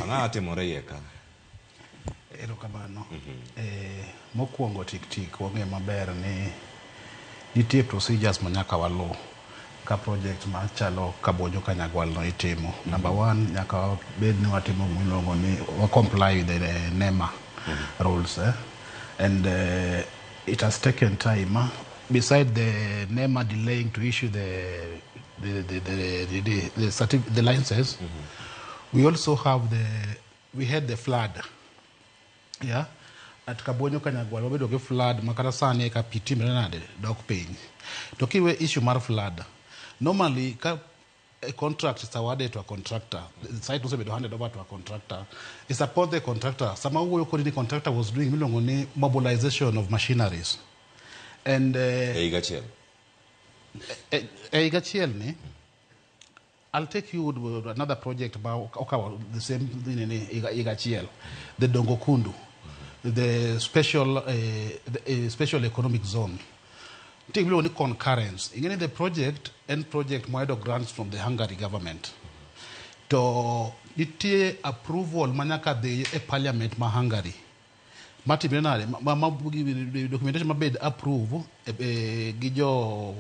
Ang'o timore iye ka? Erokamano. Mokwongo tik tik wang'e maber ni nitie procedures ma nyaka waluw ka project machalo Kabonyo Kanyagwal no itimo. Number one, nyaka wabed ni watimo gimiluongo ni wa comply with the NEMA rules. Eh? And it has taken time. Beside the NEMA delaying to issue the licenses, we also have the we had the flood, yeah, at Kabonyo Kanyagwal. Wabedo gi flood ma kata sani eka pi timre nade dok piny. To kiwe issue mar flood, normally ka a contract is awarded to a contractor, the site osebedo handed over to a contractor, it's upon the contractor. Sama wuoyo kodi ni contractor was doing miluongo ni mobilization of machineries and E higa achiel. E higa achiel ni. I'll take you to another project ma okawo the same thing ni higa achiel, the Dongo Kundu, the special economic zone. Nitie gimiluongo ni concurrence. Ing'e ni the project en project moyudo grants from the Hungary government, to nitie approval ma nyaka dhi e parliament ma Hungary matimre nade ma documentation mabed approve gi jo